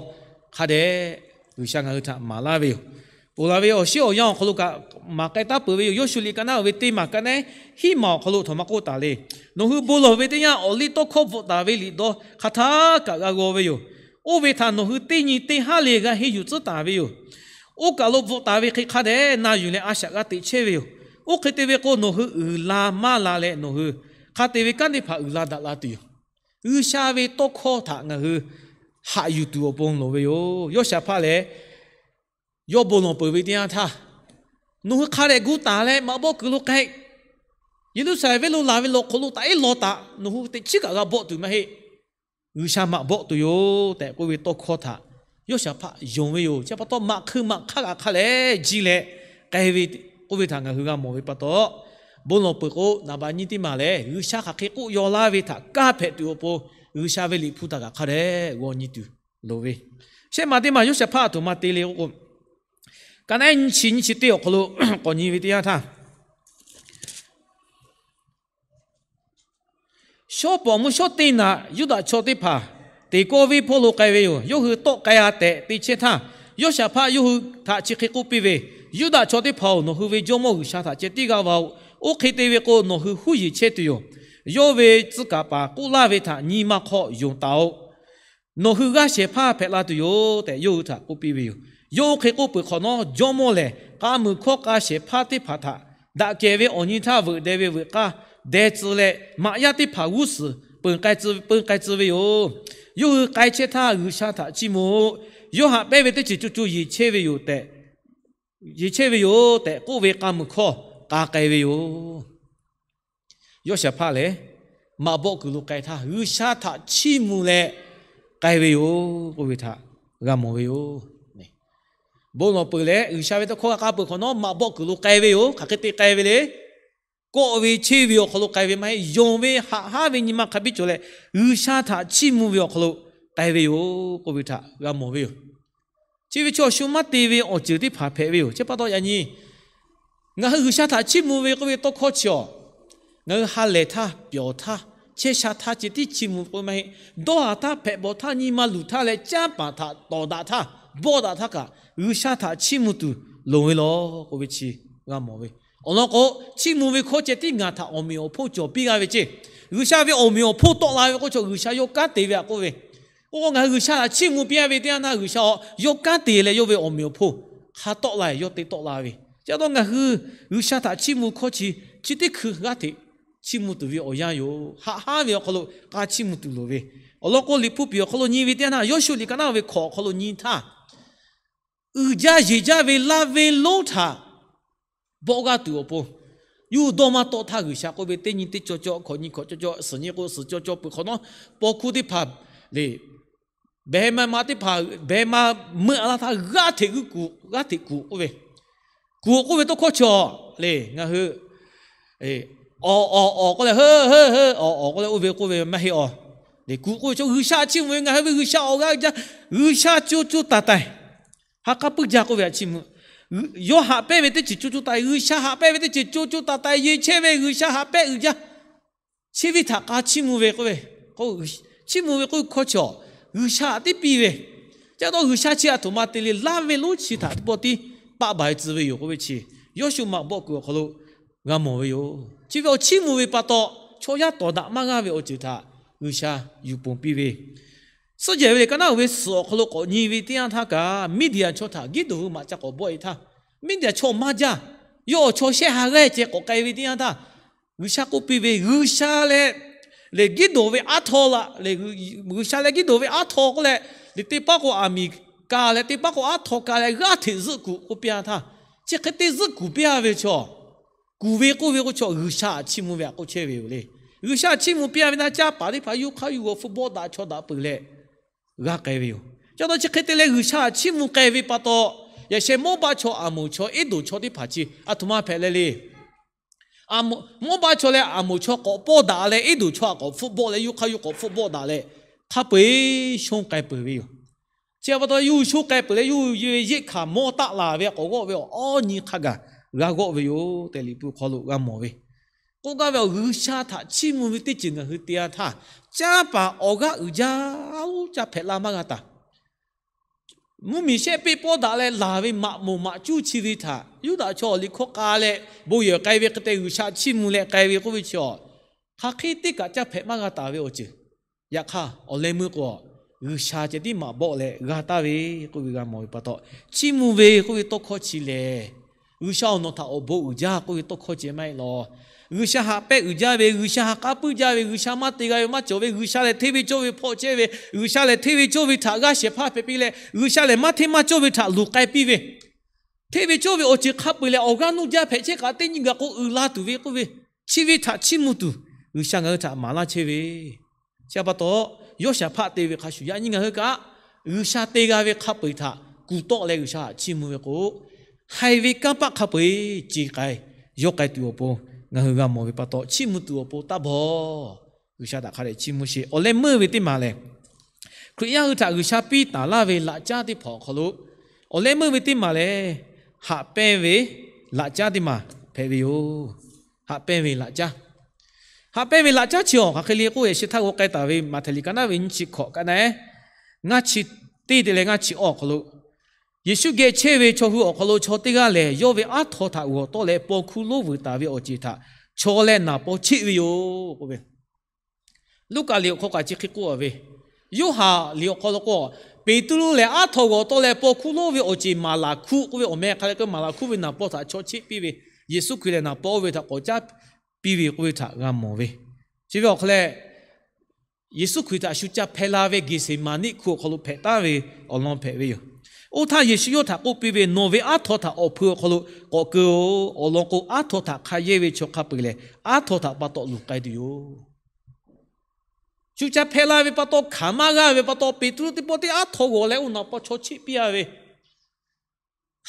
hk'a dehꞈ G'uiˬsha ngaˬ hui htaꞈ maˍ laˇ ve yoˬ. Ponˬ laˬ ve awˬ shiˉ awˬ yanˇ awˬ hk'aw lo kaꞈ maˍ k'ai taˉ peuˬ ve yoˬ. Yoˇshuˆ liꞈ ka naˉ uiˍ ve teˇ maˬ ka naˉ hiˉ maˬ awˬ hk'aw lo htawꞈ ma k'oˆ taˍ le. Nawˬ hui bon lawˬ ve teˇ yanˇ, awˬliˇtawˇhkawˇ bvuhꞈ taˍ ve liꞈ dawˇ hk'aˬ htaˇ kaꞈ g'a g'aw ve yoˬ. Oˇ ve htaꞈ nawˬ hui teˇ nyi teˇ haˉ le g'a henˇ yuˬ tcuhˉ taˍ ve yoˬ. Oˇ kaˬ lo bvuhꞈ taˍ ve hk'e hk'a dehꞈ na yuˬ leh a shaꞈ g'a teꞈ chehˇ ve yoˬ. Oˇ hk'e te ve k'o, nawˬ hui uiˍ la maˇ la leh nawˬ hui hk'a te ve kanˉ teˇ hpaˍ uiˍ la daꞈ la tuˬ yoˬ. G'uiˬsha ve tawˇ hkawˇ htaꞈ ngaˬ hui haꞈ yuˬ tuˬ awˬ pon loˍ ve yoˬ. Yawˇshaˍhpaˆ lehˬ, yawˇ bon lawˬ peuˬ ve teˇ yanˇ htaˇ, nawˬ hui hk'a dehꞈ gu taˍ leh maꞈ bawˆ kuiˬ lo k'ai, Yeˍruˆsaˍlehnˍ venˇ lo laˬ ve law hk'aw lo taꞈ iˉ law taꞈ nawˬ hui teꞈ chiˉ kaꞈ g'a bawˆ tuˬ maˇ heˆ. G'uiˬsha maꞈ bawˆ tuˬ yoˬ tehꞈ k'oˆ ve tawˇ hkawˇ htaꞈ Yawˇshaˍhpaˆ yonˍ ve yoˬ. Chi pa taw maꞈ hkui maꞈ hk'aˇ kaꞈ hk'a leh ji leh k'ai ve k'oˆ ve htaꞈ ngaˬ hui g'a mawˬ ve pa taw, bon lawˬ peuˬ k'o, naˍ baꞈ nyi teˇ maˬ lehˬ G'uiˬsha hk'aˬ hk'e k'oˆ yaw laˇ ve htaꞈ kaˇ hpehꞈ tuˬ awˬ pon, G'uiˬsha ve Liꞈ hpu htaꞈ kaꞈ hk'a dehꞈ g'aw nyi tuˬ loˍ ve. Shehˆ maˬ teˇ maˬ Yawˇshaˍhpaˆ aˬ htoꞈ ma te le k'o, ka naˉ nyi chi nyi chi teˇ awˬ hk'aw lo k'awꞈ nyi ve teˇ yanˇ htaˇ, shawˉ pawˍ mvuhˇ shawˉ teˇ naꞈ Yuˇdaꞈ chaw teˇ hpaˍ teˍ kawˇ venˇ hpawˇ lo k'ai ve yoˬ. Yawˇ hui tawˆ k'ai-a tehꞈ te chehˇ htaˇ, Yawˇshaˍhpaˆ yawˇ hui htaꞈ chi hk'e k'oˆ piˇ ve, Yuˇdaꞈ chaw teˇ hpaˍ-oˬ, nawˬ hui ve Jawˇmawˇ G'uiˬsha htaꞈ ceh tiˉ g'a va-oˬ. Oˇ hk'e te ve k'o, nawˬ hui huˉ yeˬ chehˇ tuˬ yoˬ. Yawˇ ve tcuh kaˍ paˍ k'oˆ laˇ ve htaꞈ nyi ma hk'aw yonˍ taˍ-oꞈ. Nawˬ hui g'aˇ shehˍ hpaˇ hpehꞈ la tuˬ yoˬ tehꞈ yawˇ hui htaꞈ k'oˆ piˇ ve yoˬ. Yawˇ oˇ hk'e k'oˆ peuˬ hk'awꞈ nawˉ, jawˇmawˇ lehˬ k'a muiˬ hkawˇ k'a shehˍ hpaˇ teˇ hpaˍ htaꞈ daꞈ kehˬ ve awˬ nyi htaˇ veuꞈ deh ve veuꞈ k'aˇ deh tcuh leh, maꞈ yaˇ teˇ hpaˍ g'uˇ suhˍ peu k'ai tcuh ve yoˬ. Yawˇ hui k'ai chehˇ htaˇ, G'uiˬsha htaꞈ chiˇ mvuh-oꞈ. Yawˇ haꞈ pehnˇ ve teˇ ceuˬ co co yeˬ chehˇ ve yoˬ tehꞈ, yeˬ chehˇ ve yoˬ tehꞈ k'oˆ ve k'a muiˬ hkawˇ k'a k'ai ve yoˬ. Yawˇshaˍhpaˆ lehˬ, maꞈ bawˆ kuiˬ lo k'ai htaˇ G'uiˬsha htaꞈ chiˇ mvuh leh k'ai ve yoˬ k'oˆ ve htaꞈ g'a mawˬ ve yoˬ. Bon lawˬ peuˬ leh G'uiˬsha ve tawˇ hkawˇ g'a k'a peuˬ hk'awꞈ nawˉ, maꞈ bawˆ kuiˬ lo k'ai ve yoˬ. Hk'aˬ hk'e te k'ai ve le. Kawˆ ve cheˇ ve awˬ hk'aw lo k'ai ve maˇ heˆ. Yonˍ ve haꞈ haˉ ve nyi ma hk'a biˇ cawˬ leh, G'uiˬsha htaꞈ chiˇ mvuh ve awˬ hk'aw lo k'ai ve yoˬ k'oˆ ve htaꞈ g'a mawˬ ve yoˬ. Chi ve chaw shu maˇ te ve awˬ ceuˬ teˇ hpaˍ hpehꞈ ve yoˬ. Chi pa taw yaꞈ nyi ngaˬ hui G'uiˬsha htaꞈ chiˇ mvuh ve k'oˆ ve tawˇ hkawˇ chi awˬ, ngaˬ hui ha lehˬ htaˇ, pyawˬ htaˇ, chehˇ sha htaˇ ceh tiˉ chiˇ mvuh k'oˆ ve maˇ heˆ. Dawˇ haˍ htaˇ, hpehꞈ bawˬ htaˇ, nyi ma luˬ htaˇ leh canˇ paˍ htaꞈ tawˍ daꞈ htaˇ, bawˆ daꞈ htaˇ kaꞈ, G'uiˬsha htaꞈ chiˇ mvuh tuˬ loˍ ve lawˬ k'oˆ ve chi g'a mawˬ ve. Awˬ lawn k'o, chiˇ mvuh ve hkawˇ ceh tiˉ ngaˬ htaꞈ awˬ meꞈ awˬ hponˇ cawˬ piˇ g'a ve ceˇ. G'uiˬsha ve awˬ meꞈ awˬ hponˇ tawˆ la ve k'oˆ chaw G'uiˬsha yawˇ kanˉ te ve htaꞈ k'oˆ ve. K'o, ngaˬ hui G'uiˬsha htaꞈ chiˇ mvuh piˇ-a ve teˇ yanˇ htaˇ, G'uiˬsha yawˇ kanˉ te leh yawˇ ve awˬ meꞈ awˬ hponˇ hk'a tawˆ la, yawˇ te tawˆ la ve. Chi pa taw ngaˬ hui G'uiˬsha htaꞈ chiˇ mvuh hkawˇ chi, chi teˇ hkui g'aˇ hteꞈ chiˇ mvuh tuˬ ve awˬ yanˇ yoˬ. Haꞈ haˉ ve awˬ hk'aw lo k'a chiˇ mvuh tuˬ loˍ ve. Awˬ lawn k'o, Liꞈ hpu piˍ awˬ hk'aw lo nyi ve teˇ yanˇ htaˇ, Yawˇshuˆ liꞈ ka naˉ ve hkawꞈ awˬ hk'aw lo nyi htaˇ, uiˍ jaˇ yeˬ jaˇ ve laˇ venˇ lonˉ htaꞈ bawˆ g'aˇ tuˬ awˬ pon, yawˇ hui dawˇ maˇ tawˆ htaˇ G'uiˬsha k'oˆ ve, teˇ nyi teˇ caw caw, hkawꞈ nyi hkawꞈ caw caw, suhˍ nyi k'o suhˍ caw caw peuˬ hk'awꞈ nawˉ, paw hkuˇ teˇ hpaˍ le, behˬ ma ma teˇ hpaˍ behˬ ma meuˆ a laˇ htaˇ g'aˇ hteꞈ kuˬ, g'aˇ hteꞈ kuˬ k'oˆ ve, kuˬ k'oˆ ve tawˇ hkawˇ chi awˬ le ngaˬ hui awˬ awˬ awˬ k'oˆ leh, heuˆ heuˆ heuˆ awˬ awˬ k'oˆ leh oˇ ve k'oˆ ve maˇ heˆ awˬ. Kuˬ k'oˆ ve chaw G'uiˬsha chiˇ mvuh ve, ngaˬ hui ve G'uiˬsha awˬ g'aˇ jaˇ, G'uiˬsha co co taiˍ taiˍ ha k'aˉ puiˉ jaˇ k'oˆ ve htaꞈ chiˇ mvuh. Yawˇ haꞈ pehnˇ ve teˇ ceuˬ co co taiˍ, G'uiˬsha haꞈ pehnˇ ve teˇ ceuˬ co co taiˍ taiˍ yeˬ chehˇ ve G'uiˬsha haꞈ pehnˇ uiˍ jaˇ. Chi ve htaꞈ k'a chiˇ mvuh ve k'oˆ ve, chiˇ mvuh ve k'oˆ ve hkawˇ chi awˬ, G'uiˬsha htaꞈ tiˉ piˇ ve. Chi pa taw G'uiˬsha chi aˬ htoꞈ ma te le, laˇ ve lonˉ chi htaꞈ teˇ pawˆ tiˉ paˆ baˬ tcuh ve yoˬ k'oˆ ve chi, Yawˇshuˆ maꞈ bawˆ kuiˬ awˬ hk'aw lo g'a mawˬ ve yoˬ. Chi ve awˬ chiˇ mvuh ve pa taw, chaw yaˇ tawˍ daꞈ maˇ g'aˇ ve awˬ ceuˬ htaꞈ G'uiˬsha yuˬ ponˬ piˇ ve, suhˉ jehˬ ve lehˬ, ka naˉ uiˍ ve suhˍ awˬ hk'aw lo k'awꞈ nyi ve teˇ yanˇ htaˇ kaꞈ, Miˇdiˍaˍ chaw htaꞈ Giˇdeonˍ hui maꞈ ca k'awꞈ bawˆ-e htaˇ, Miˇdiˍaˍ chaw maˇ jaˇ. Yawˇ awˬ chaw shehˆ ha g'aˇ ceh k'awꞈ k'ai ve teˇ yanˇ htaˇ, G'uiˬsha k'oˆ piˇ ve, G'uiˬsha leh, lehˬ Giˇdeonˍ ve aˉ htaw la, G'uiˬsha leh Giˇdeonˍ ve aˉ htaw k'oˆ leh, lehˬ teˇ paˉ k'o aˬ miˍ ka leh teˇ paˉ k'o aˉ htaw ka leh g'aˇ hteꞈ zuhˆ kuˬ k'oˆ piˇ-a htaˇ, chi hk'e te zuhˆ kuˬ piˇ-a ve chaw, kuˬ ve k'oˆ ve k'o chaw G'uiˬsha htaꞈ chiˇ mvuh ve htaꞈ k'oˆ chehˇ ve yoˬ le. G'uiˬsha chiˇ mvuh piˇ-a ve htaˇ, caˇ paˍ teˇ hpaˍ yawˇ hk'aˇ yawˇ g'aw hpfuhˆ bawˆ daꞈ chaw daꞈ peuˬ leh g'a k'ai ve yoˬ. Chi pa taw chi hk'e te leh G'uiˬsha htaꞈ chiˇ mvuh k'ai ve pa taw, yaꞈ sheh Mawˇbaˆ chaw, Aˍmoˍ chaw, Eˇdonˍ chaw teˇ hpaˍ chi aˬ htoꞈ ma hpehꞈ leh le. Mawˇbaˆ chaw leh Aˍmoˍ chaw k'awꞈ pawˆ daꞈ leh, Eˇdonˍ chaw htaꞈ k'awꞈ hpfuhˆ bawˆ leh, yawˇ hk'aˇ yawˇ k'awꞈ hpfuhˆ bawˆ daꞈ leh, hk'a peu-eˬ shonˇ k'ai peuˬ ve yoˬ. Chi pa taw yawˇ hui sho k'ai peuˬ leh, yawˇ hui ve yeˆ hkanˍ mawˇ taˆ laˬ ve k'awꞈ g'awˆ ve awˬ awˇ nyi hk'a gaˬ g'a g'awˆ ve yoˬ tehꞈ, Liꞈ hpu awˬ hk'aw lo g'a mawˬ ve. K'oˆ gaˇ ve, G'uiˬsha htaꞈ chiˇ mvuh ve teˇ ceuˬ ngaˬ hui te-a htaˇ, canˇ paˍ awˬ g'aˇ uiˍ jaˇ oˇ caˇ hpehꞈ la maˇ g'a taˍ. Mvuhˇmiˬ shehˆ peˆ pawˆ daꞈ leh laˬ ve maꞈ moˍ maꞈ cuˇ chi ve htaꞈ Yuˇdaꞈ chaw awˬ liꞈ hkawˇ k'a leh bon yehˬ k'ai ve hk'e te G'uiˬsha chiˇ mvuh leh k'ai ve k'oˆ ve chi, hk'aˬ hk'e teˇ kaꞈ caˇ hpehꞈ maˇ g'a taˍ ve awˬ ceuˬ. Yaꞈ hk'aˇ, awˬ leh meuˇ k'o, G'uiˬsha ceh tiˉ maꞈ bawˆ leh g'a taˍ ve k'oˆ ve g'a mawˬ ve pa taw, chiˇ mvuh ve k'oˆ ve tawˇ hkawˇ chi lehˬ, G'uiˬsha awˬ nawˬ htaꞈ awˬ bon uiˍ jaˇ k'oˆ ve tawˇ hkawˇ ceh maˇ heˆ law. G'uiˬsha haꞈ pehnˇ uiˍ jaˇ ve, G'uiˬsha ha k'aˉ puiˉ jaˇ ve, G'uiˬsha maˇ te g'a ve maˇ cawˬ ve, G'uiˬsha lehˬ hteˇ ve cawˇ ve hpawˇ chehˇ ve, G'uiˬsha lehˬ hteˇ ve cawˇ ve htaꞈ g'aˇ shehˍ hpaˇ hpehꞈ piˇ leh, G'uiˬsha lehˬ maˇ hteˇ maˇ cawˇ ve htaꞈ luˬ k'ai piˇ ve, hteˇ ve cawˇ ve awˬ ceuˬ hk'a peu-eˬ lehˬ, awˬ g'aˇ nuˇ jaˇ hpehꞈ chehˇ kaꞈ teˇ nyi gaˬ k'o uiˍ la tuˬ ve k'oˆ ve, chi ve htaꞈ chiˇ mvuh tuˬ G'uiˬsha ngaˬ hui htaꞈ maˍ laˇ chehˇ ve. Chi pa taw, yawˇ shaˍ hpaˆ te ve hk'a shuˍ yaꞈ nyi ngaˬ hui kaꞈ G'uiˬsha te g'a ve hk'a peu-eˬ htaꞈ kuˬ tawˆ leh G'uiˬsha htaꞈ chiˇ mvuh ve k'o, haiˬ ve kanˇ paˆ hk'a peu-eˬ ce k'ai yawˇ k'ai tuˬ awˬ pon ngaˬ hui g'a mawˬ ve pa taw, chiˇ mvuh tuˬ awˬ pon taˇ bawˬ. G'uiˬsha htaꞈ hk'a dehꞈ chiˇ mvuh sheˍ. Awˬ leh meuˇ ve teˇ maˬ lehˬ, Hkriꞈ yaˇ hui htaꞈ G'uiˬsha piˇ taˍ laˇ ve laꞈ caˉ teˇ hpaˍ awˬ hk'aw lo, awˬ leh meuˇ ve teˇ maˬ lehˬ, haꞈ pehnˇ ve laꞈ caˉ teˇ maˬ hpehꞈ ve yoˬ. Haꞈ pehnˇ ve laꞈ caˉ. Haꞈ pehnˇ ve laꞈ caˉ chi awˬ hk'aˬ hk'e le k'oˆ, yaꞈ shi htaˇ g'aw k'ai taˍ ve Maꞈhtehˍ liꞈ ka naˉ ve nyiˇ chi hkawꞈ ka naˉ, ngaˇ chi teˇ te leh ngaˇ chi awˇ awˬ hk'aw lo, Yeˍsuˆ geh chehˇ ve chaw hui awˬ hk'aw lo chaw teˇ g'aˇ lehˬ, yawˇ ve aˉ htaw htaꞈ g'awˬ tawˆ leh paw hkuˇ lonˉ vuiˬ taˍ ve awˬ ceˬ htaꞈ chaw leh naˍ paw cheˆ ve yoˬ k'oˆ ve. Luˉkaꞈ liꞈ awˬ hk'aw kaꞈ chi hk'e k'oˆ a ve, Yoˇhanˬ liꞈ awˬ hk'aw lo k'o, Peˍtruˆ lehˬ aˉ htaw g'awˬ tawˆ leh paw hkuˇ lonˉ ve awˬ ceˬ maˍ laˬ hkuˆ k'oˆ ve awˬ meh hk'a leh k'o, maˍ laˬ hkuˆ ve naˍ paw htaꞈ chaw cheˆ piˇ ve, Yeˍsuˆ Hkriꞈ lehˬ naˍ paw oˇ ve htaꞈ k'awꞈ caˉ piˇ ve k'oˆ ve htaꞈ g'a mawˬ ve. Chi ve awˬ hk'aw leh, Yeˍsuˆ Hkriꞈ htaꞈ shu ca hpehˇ la ve Geˍseˍmaˍniˆ hkuˇ awˬ hk'aw lo hpehꞈ taˍ ve awˬ lawn hpehꞈ ve yoˬ. Oˇ htaˇ Yeˍsuˆ yawˇ htaꞈ k'oˆ piˇ ve, Nawˬ ve aˉ htaw htaꞈ awˬ hpui awˬ hk'aw lo k'awꞈ keu-oˬ. Awˬ lawn k'o, aˉ htaw htaꞈ hk'a yehˇ ve chaw hk'a peu-eˬ lehˬ, aˉ htaw htaꞈ pa taw luˬ k'ai tuˬ yoˬ. Shu ca hpehˇ la ve pa taw, hkanˍ maˇ g'aˇ ve pa taw, Peˍtruˆ teˇ pawˆ teˇ aˉ htaw g'awˬ leh oˇ naˍ paw chaw cheˆ piˇ-a ve,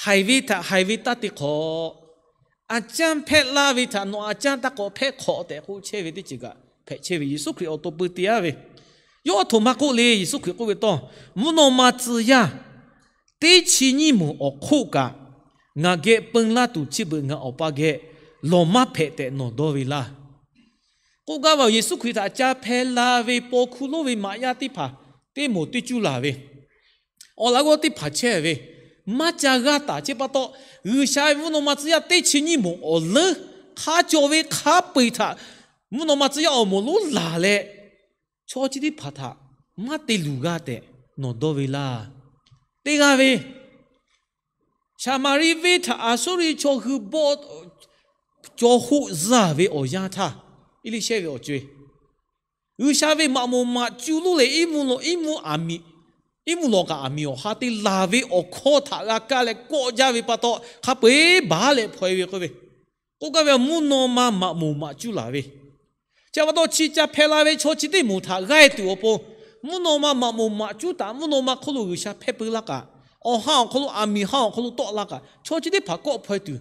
haiˬ ve htaꞈ haiˬ ve taˇ te hk'awꞈ, a canˇ hpehˇ laˇ ve htaꞈ nawˬ a canˇ taˇ k'awꞈ hpehˇ hk'awꞈ tehꞈ k'oˆ chehˇ ve teˇ ceuˬ kaꞈ hpehꞈ chehˇ ve. Yeˍsuˆ Hkriꞈ awˬ to peu te-a ve, yawˇ aˬ htoꞈ ma k'oˆ le. Yeˍsuˆ Hkriꞈ k'oˆ ve tawˇ, Mvuhˇ naw ma tcuh yaˇ teˇ chi nyiˇ moˍ awˬ hk'oˆ kaꞈ, ngaˬ geh peun laˇ tuˬ chi beuꞈ ngaˬ Awˬ pa geh lawˬ maˇ hpehꞈ tehꞈ nawˬ dawˇ ve laˇ. K'oˆ gaˇ ve, Yeˍsuˆ Hkriꞈ htaꞈ ca hpehˇ la ve paw hkuˇ lonˉ ve maꞈ yaˇ teˇ hpaˍ teˇ moˍ teˇ cuˇ laˬ ve, awˬ laꞈ g'awˇ teˇ hpaˍ chehˇ ve, maˇ ca g'aˇ taˍ chehˇ pa taw, G'uiˬsha ve mvuhˇ naw ma tcuh yaˇ teˇ chi nyiˇ moˍ awˬ leuˉ hk'a cawˬ ve hk'a peu-eˬ htaꞈ mvuhˇ naw ma tcuh yaˇ awˬ moˍ lonˉ laˬ leh, chaw chi teˇ hpaˍ htaꞈ maˇ te luˬ g'a tehꞈ nawˬ dawˇ ve laˇ. Teˇ g'aˇ ve Saˍmaˍriˆ venˇ htaꞈ Aˍsuˇriˆ chaw hui bawˆ cawˬ hoˆ zuhˇ ve awˬ yanˇ htaˇ, Eˇliˇshehˇ ve awˬ co-e, G'uiˬsha ve maꞈ moˍ maꞈ cuˇ lonˉ leh iˉ mvuhˇ lawˬ kaꞈ aˬ miˍ awˬ ha te laˬ ve awˬ hkawˇ htaꞈ g'a kaˇ leh kawˆ jaˇ ve pa taw, hk'a peu-eˬ baˬ leh hpaw-e ve k'oˆ ve. K'oˆ gaˇ ve, mvuhˇ naw ma maꞈ moˍ maꞈ cuˇ laˬ ve, chi pa taw chi ca hpehˇ la ve chaw chi teˇ moˍ htaꞈ g'aˇ tuˬ awˬ pon, mvuhˇ naw ma maꞈ moˍ maꞈ cuˇ htaꞈ mvuhˇ naw ma hk'oˆ lo G'uiˬsha hpehˇ peu laˇ kaꞈ, awˬ ha awˬ hk'aw lo aˬ miˍ ha awˬ hk'aw lo tawˆ la kaꞈ, chaw chi teˇ hpaˍ kawˆ hpaw-e tuˬ,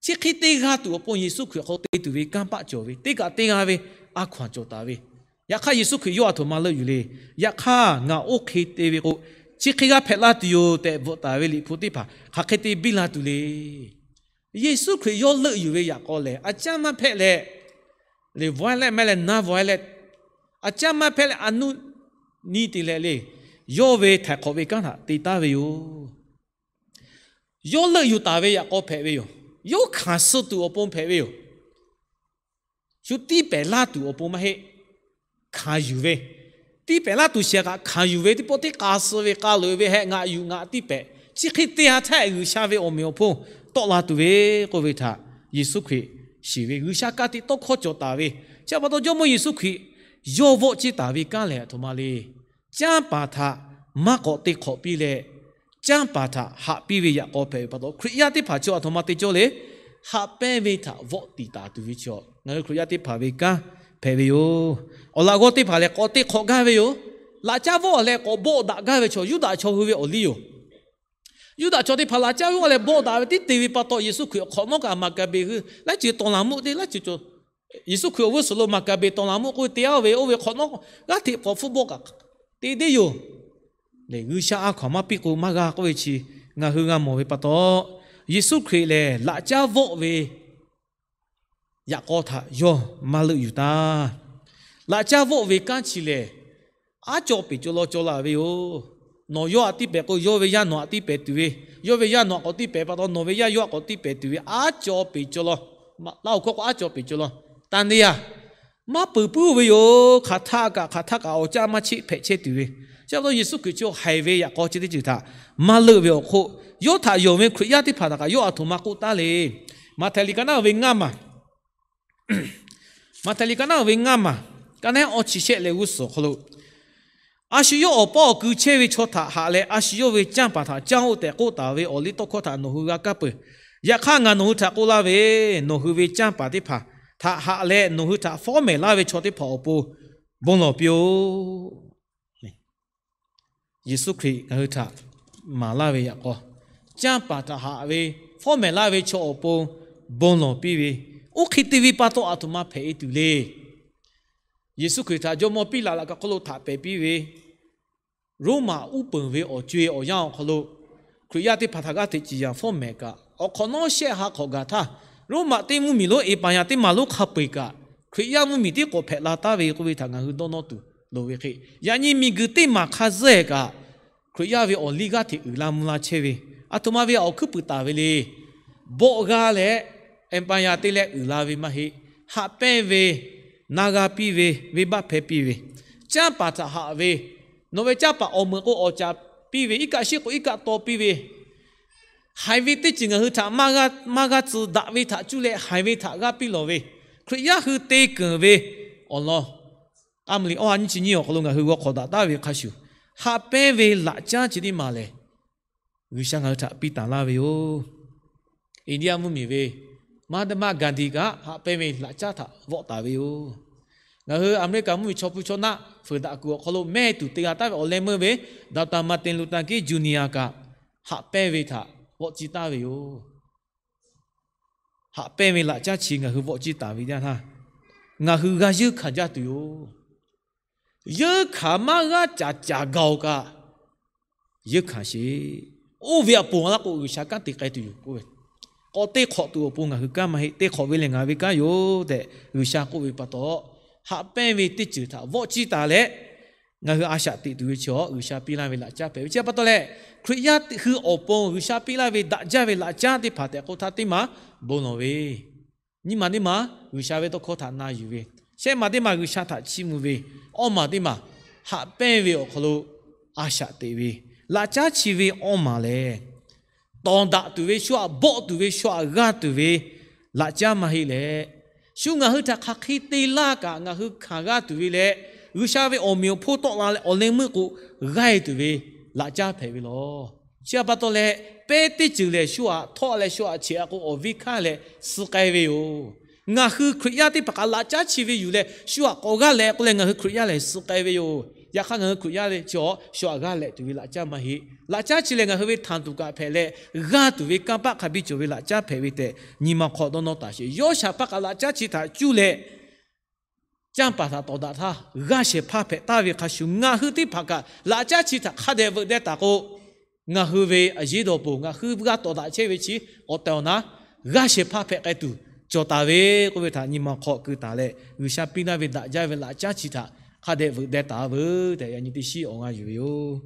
chi hk'e te g'a tuˬ awˬ pon Yeˍsuˆ Hkriꞈ hk'aw te tuˬ ve kanˇ paˆ cawˬ ve, teˇ kaꞈ teˇ g'aˇ ve a hkaw-anˬ cawˬ taˍ ve. Yaꞈ hk'aˇ Yeˍsuˆ Hkriꞈ yawˇ aˬ htoꞈ ma leuˆ yuˬ le. Yaꞈ hk'aˇ ngaˬ oˇ hk'e te ve k'o, chi hk'e g'a hpehꞈ la tuˬ yoˬ tehꞈ bvuhꞈ taˍ ve Liꞈ hpu teˇ hpaˍ hk'aˬ hk'e te biˇ la tuˬ le. Yeˍsuˆ Hkriꞈ yawˇ leuˆ yuˬ ve yaꞈ k'aw lehˬ, a caˉ maˇ hpehꞈ leh, le vaweh leh meh leh na vaweh leh, a caˉ maˇ hpehꞈ leh a nuˇ ni te leh le, yawˇ ve htaiˍ hk'awꞈ ve kanˉ htaꞈ te taˍ ve yoˬ. Yawˇ leuˆ yuˬ taˍ ve yaꞈ k'aw hpehꞈ ve yoˬ. Yawˇ hkanˍ suh tuˬ awˬ pon hpehꞈ ve yoˬ. Shu tiˇ pehˍ laˇ tuˬ awˬ pon maˇ heˆ. Hkanˍ yuˬ ve, tiˇ pehˍ laˇ tuˬ shiˍ kaꞈ hkanˍ yuˬ ve teˇ pawˆ teˇ k'a suh ve k'a loꞈ-e ve heh ngaˬ yuˬ ngaˬ tiˇ pehˍ. Chi hk'e te-a htaˇ G'uiˬsha ve awˬ meꞈ awˬ hponˇ tawˆ la tuˬ ve k'oˆ ve htaꞈ Yeˍsuˆ Hkriꞈ shiˍ ve, G'uiˬsha ka tiꞈ tawˇ hkawˇ cawˬ taˍ ve. Chi pa taw Jawˇmawˇ Yeˍsuˆ Hkriꞈ yawˇ vawˆ ciˇ taˍ ve kanˉ lehˬ aˬ htoꞈ ma le. Canˇ paˍ htaꞈ maˇ k'awꞈ te hk'awꞈ piˇ leh, canˇ paˍ htaꞈ haꞈ piˇ ve yaꞈ k'aw hpehꞈ ve pa taw, Hkriꞈ yaˇ teˇ hpaˍ chi aˬ htoꞈ ma te cawˇ le. Haꞈ pehnˇ ve htaꞈ vawˆ tiˍ taˍ tuˬ ve chi, ngaˬ hui Hkriꞈ yaˇ teˇ hpaˍ ve kanˉ hpehꞈ ve yoˬ. Awˬ laꞈ g'awˇ teˇ hpaˍ lehˬ k'awꞈ te hk'awꞈ gaˇ ve yoˬ. Laꞈ caˉ vawˆ leh k'awꞈ bawˆ daꞈ gaˇ ve chaw Yuˇdaꞈ chaw hui ve awˬ liˇ yoˬ. Yuˇdaꞈ chaw teˇ hpaˍ laꞈ caˉ vawˆ leh bawˆ daꞈ ve tiˉ te ve pa taw, Yeˍsuˆ Hkriꞈ awˬ hk'awꞈ nawˉ kaꞈ Maˍkaˍbeˍ hui laiˉ ceuˬ tawˍ laˬ meuˆ te laiˉ ceuˬ cawˬ. Yeˍsuˆ Hkriꞈ awˬ g'uˇ suhˍ lo Maˍkaˍbeˍ tawˍ laˬ meuˆ k'oˆ ve te-a ve, oˇ ve hk'awꞈ nawˉ g'aˇ hteꞈ k'awꞈ hpfuhˇ bawˆ kaꞈ te deˇ yoˬ. G'uiˬsha a hkaw anˬ maˇ piˇ k'o maˇ g'a k'oˆ ve chi ngaˬ hui g'a mawˬ ve pa taw, Yeˍsuˆ Hkriꞈ lehˬ laꞈ caˉ vawˆ ve yaꞈ k'aw htaꞈ yawˇ maˇ leuˆ yuˬ taˇ. Laꞈ caˉ vawˆ ve kanˉ chi lehˬ, aˉ caw peˬ caw law caw la ve yoˬ. Nawˬ yawˇ htaꞈ tiˇ pehˍ k'o, yawˇ ve yaˇ nawˬ htaꞈ tiˇ pehˍ tuˬ ve, yawˇ ve yaˇ nawˬ htaꞈ k'awꞈ tiˇ pehˍ pa taw, nawˬ ve yaˇ yawˇ htaꞈ k'awꞈ tiˇ pehˍ tuˬ ve, aˉ caw peˬ caw law, laˇ oˬ hkawˇ k'o aˉ caw peˬ caw law, taˇ neˇ yaˇ maˇ peuˬ puiˉ ve yoˬ. Hk'aˬ htaˆ kaꞈ hk'aˬ htaˆ kaꞈ awˬ caˇ maˇ cheˆ hpehꞈ chehˇ tuˬ ve. Chi pa taw Yeˍsuˆ Hkriꞈ chi haiˬ ve yaꞈ k'aw chi teˇ ceuˬ htaꞈ maˇ leuˆ ve awˬ hk'oˆ, yawˇ htaꞈ yonˍ ve Hkriꞈ yaˇ teˇ hpaˍ htaꞈ kaꞈ yawˇ a htoꞈ ma k'oˆ taˉ le. Maꞈhtehˍ liꞈ ka naˉ ve ngaˇ maˬ, Maꞈhtehˍ liꞈ ka naˉ ve ngaˇ maˬ, ka naˉ awˇ chi shehˆ leh g'uˇ suhˍ awˬ hk'aw lo, a shu yawˇ awˬ paˇ awˬ kui chehˇ ve chaw htaꞈ haꞈ leh, a shu yawˇ ve canˇ paˍ htaꞈ canˇ oˆ tehꞈ k'oˆ taˍ ve awˬ liˇ tawˇ hkawˇ htaꞈ nawˬ hui g'a kaˇ peuˬ. Yaꞈ hk'aˇ ngaˬ nawˬ hui htaꞈ k'oˆ laˇ ve, nawˬ hui ve canˇ paˍ teˇ hpaˍ htaꞈ haꞈ leh nawˬ hui htaꞈ fawˉ mehˍ laˇ ve chaw teˇ hpaˍ awˬ pon bon lawˬ piˇ-oˆ. Yeˍsuˆ Hkriꞈ ngaˬ hui htaꞈ maˍ laˇ ve yaꞈ k'aw, canˇ paˍ htaꞈ haꞈ ve, fawˉ mehˍ laˇ ve chaw awˬ pon bon lawˬ piˇ ve, oˇ hk'e te ve pa taw a htoꞈ ma hpehꞈ e tuˬ le. Yeˍsuˆ Hkriꞈ htaꞈ jawˇmawˇ Piˉlaꞈ laꞈ ka hk'oˆ lo htaꞈ pehˍ piˇ ve, Roˉmaꞈ uˉ peunˍ ve awˬ co-e awˬ yanˇ awˬ hk'aw lo Hkriꞈ yaˇ teˇ hpaˍ htaꞈ g'aˇ hteꞈ ciˍ yanˍ fawˉ mehˍ kaꞈ, awˬ hk'awꞈ nawˉ shehˆ ha hk'awꞈ gaˬ htaˇ, Roˉmaꞈ teˇ mvuhˇmiˬ lonˉ, Eˍpaˍyaˍ teˇ maˬ lonˉ hk'a peu-eˬ kaꞈ, Hkriꞈ yaˇ mvuhˇmiˬ tiˉ k'awꞈ hpehꞈ la taˉ ve k'oˆ ve htaꞈ ngaˬ hui dawˇ nawˇ tuˬ loˍ ve hk'e, yaꞈ nyi miˬguiˬ teˇ maˬ hk'a zuhˆ kaꞈ, Hkriꞈ yaˇ ve awˬ liˇ g'aˇ hteꞈ uiˍ la mvuh la chehˇ ve, a htoꞈ ma ve awˬ hkuiˉ puiˍ taˍ ve le. Bawˆ g'aˇ leh Eˍpaˍyaˍ te leh uiˍ la ve maˇ heˆ. Haꞈ pehnˇ ve, na g'a piˇ ve, venˇbaˆ hpehˇ piˇ ve, canˇ paˍ htaꞈ haꞈ ve, nawˬ ve canˇ paˍ awˬ meuˍ k'o awˬ caˍ piˇ ve, iˉ kaˆ shiˉ k'o iˉ kaˆ taw piˇ ve, haiˬ ve teˇ ceuˬ ngaˬ hui htaꞈ maˇ g'a tcuh daꞈ ve htaꞈ cuˇ leh haiˬ ve htaꞈ g'aˇ piˇ lawˬ ve, Hkriꞈ yaˇ hui te keunˍ ve awˬ lawn, a mvuh liꞈ awˇ ha nyiˇ chi nyiˇ awˬ hk'aw lo ngaˬ hui g'aw hk'awꞈ daꞈ taˍ ve hk'a shuˍ, haꞈ pehnˇ ve laꞈ caˉ chi teˇ maˬ lehˬ, G'uiˬsha ngaˬ hui htaꞈ piˇ taˍ laˇ ve yoˬ. India mvuhˇmiˬ ve Mahatma Gandhi kaꞈ haꞈ pehnˇ ve laꞈ caˉ htaꞈ vawˆ taˍ ve yoˬ. Ngaˬ hui America mvuhˇmiˬ chaw hpu chaw naˆ fuiˍ daꞈ kuiˬ awˬ hk'aw lo mehˇ tuˬ te g'a taˍ ve awˬ leh meuˇ ve Doctor Martin Luther King Junior kaꞈ haꞈ pehnˇ ve htaꞈ vawˆ ciˇ taˍ ve yoˬ. Haꞈ pehnˇ ve laꞈ caˉ chi ngaˬ hui vawˆ ciˇ taˍ ve jaˇ htaˇ, ngaˬ hui g'a yeunˇ hkanˍ jaˇ tuˬ yoˬ. Yeunˇ hkanˍ maˇ g'aˇ caˍ caˍ gaˬ-oˬ kaꞈ, yeunˇ hkanˍ sheˍ. Oˇ ve awˬ pon laˇ k'o G'uiˬsha kanˉ te k'ai tuˬ yoˬ k'oˆ ve, k'awꞈ te hk'awꞈ tuˬ awˬ pon ngaˬ hui kanˉ maˇ heˆ. Te hk'awꞈ ve lehˬ ngaˬ ve kanˉ yoˬ tehꞈ G'uiˬsha k'oˆ ve pa taw, haꞈ pehnˇ ve teˇ ceuˬ htaꞈ vawˆ ciˇ taˍ leh, ngaˬ hui a shaꞈ teꞈ tuˬ ve chi awˬ G'uiˬsha piˇ laˇ ve laꞈ caˉ hpehꞈ ve chi pa taw leh, Hkriꞈ yaˇ hui awˬ pon G'uiˬsha piˇ laˇ ve daꞈ jaˇ ve laꞈ caˉ teˇ hpaˍ tehꞈ k'oˆ htaˇ teˇ maˬ bon lawˬ ve, nyiˇ maˬ teˇ maˬ G'uiˬsha ve tawˇ hkawˇ htaꞈ na yuˬ ve, shehˆ maˬ teˇ maˬ G'uiˬsha htaꞈ chiˇ mvuh ve, awˇ maˬ teˇ maˬ haꞈ pehnˇ ve awˬ hk'aw lo a shaꞈ teꞈ ve, laꞈ caˉ chi ve awˇ maˬ lehˬ, tawˍ daꞈ tuˬ ve shu htaꞈ bawˆ tuˬ ve shu htaꞈ g'aˇ tuˬ ve laꞈ caˉ maˇ heˆ leh, shu ngaˬ hui htaꞈ hk'aˬ hk'e te laˇ kaꞈ ngaˬ hui hkanˍ g'aˇ tuˬ ve leh, G'uiˬsha ve awˬ meꞈ awˬ hponˇ tawˆ la leh awˬ leh meuˇ k'o g'aˇ e tuˬ ve laꞈ caˉ hpehꞈ ve lawˬ. Chi pa taw leh, pehˇ teˇ ceuˬ lehˬ shu htaꞈ htawˆ leh shu htaꞈ cheꞈ-a k'o awˬ viˉ hkanˇ leh suh k'ai ve yoˬ. Ngaˬ hui Hkriꞈ yaˇ teˇ hpaˍ kaꞈ laꞈ caˉ chi ve yuˬ leh shu htaꞈ k'awꞈ g'aˇ leh k'oˆ leh ngaˬ hui Hkriꞈ yaˇ lehˬ suh k'ai ve yoˬ. Yaꞈ hk'aˇ ngaˬ hui Hkriꞈ yaˇ lehˬ chi awˬ shu htaꞈ g'aˇ leh tuˬ ve laꞈ caˉ maˇ heˆ. Laꞈ caˉ chi lehˬ ngaˬ hui ve htanˬ tuˬ kaꞈ hpehꞈ leh, g'aˇ tuˬ ve kanˇ paˆ hk'a biˇ cawˬ ve laꞈ caˉ hpehꞈ ve tehꞈ nyi ma hk'aw dawˇ nawˇ taˍ sheˍ. Yawˇ shaˍ hpaˇ kaꞈ laꞈ caˉ chi htaꞈ cuˇ leh, canˇ paˍ htaꞈ tawˍ daꞈ htaˇ g'aˇ shehˍ hpaˇ hpehꞈ taˍ ve hk'a shuˍ, ngaˬ hui teˇ hpaˍ kaꞈ laꞈ caˉ chi htaꞈ hk'a dehꞈ veuꞈ deh taˍ k'o, ngaˬ hui ve a yeˇ dawˬ poˬ ngaˬ hui g'a tawˍ daꞈ chehˇ ve chi awˬ tehˬ awˬ na g'aˇ shehˍ hpaˇ hpehꞈ k'ai tuˬ cawˬ taˍ ve k'oˆ ve htaꞈ nyi ma hk'aw keu taˍ leh, G'uiˬsha piˇ laˇ ve daꞈ jaˇ ve laꞈ caˉ chi htaꞈ hk'a dehꞈ veuꞈ deh taˍ veuˬ tehꞈ yaꞈ nyi teˇ shiˉ awˬ g'a yuˬ ve yoˬ.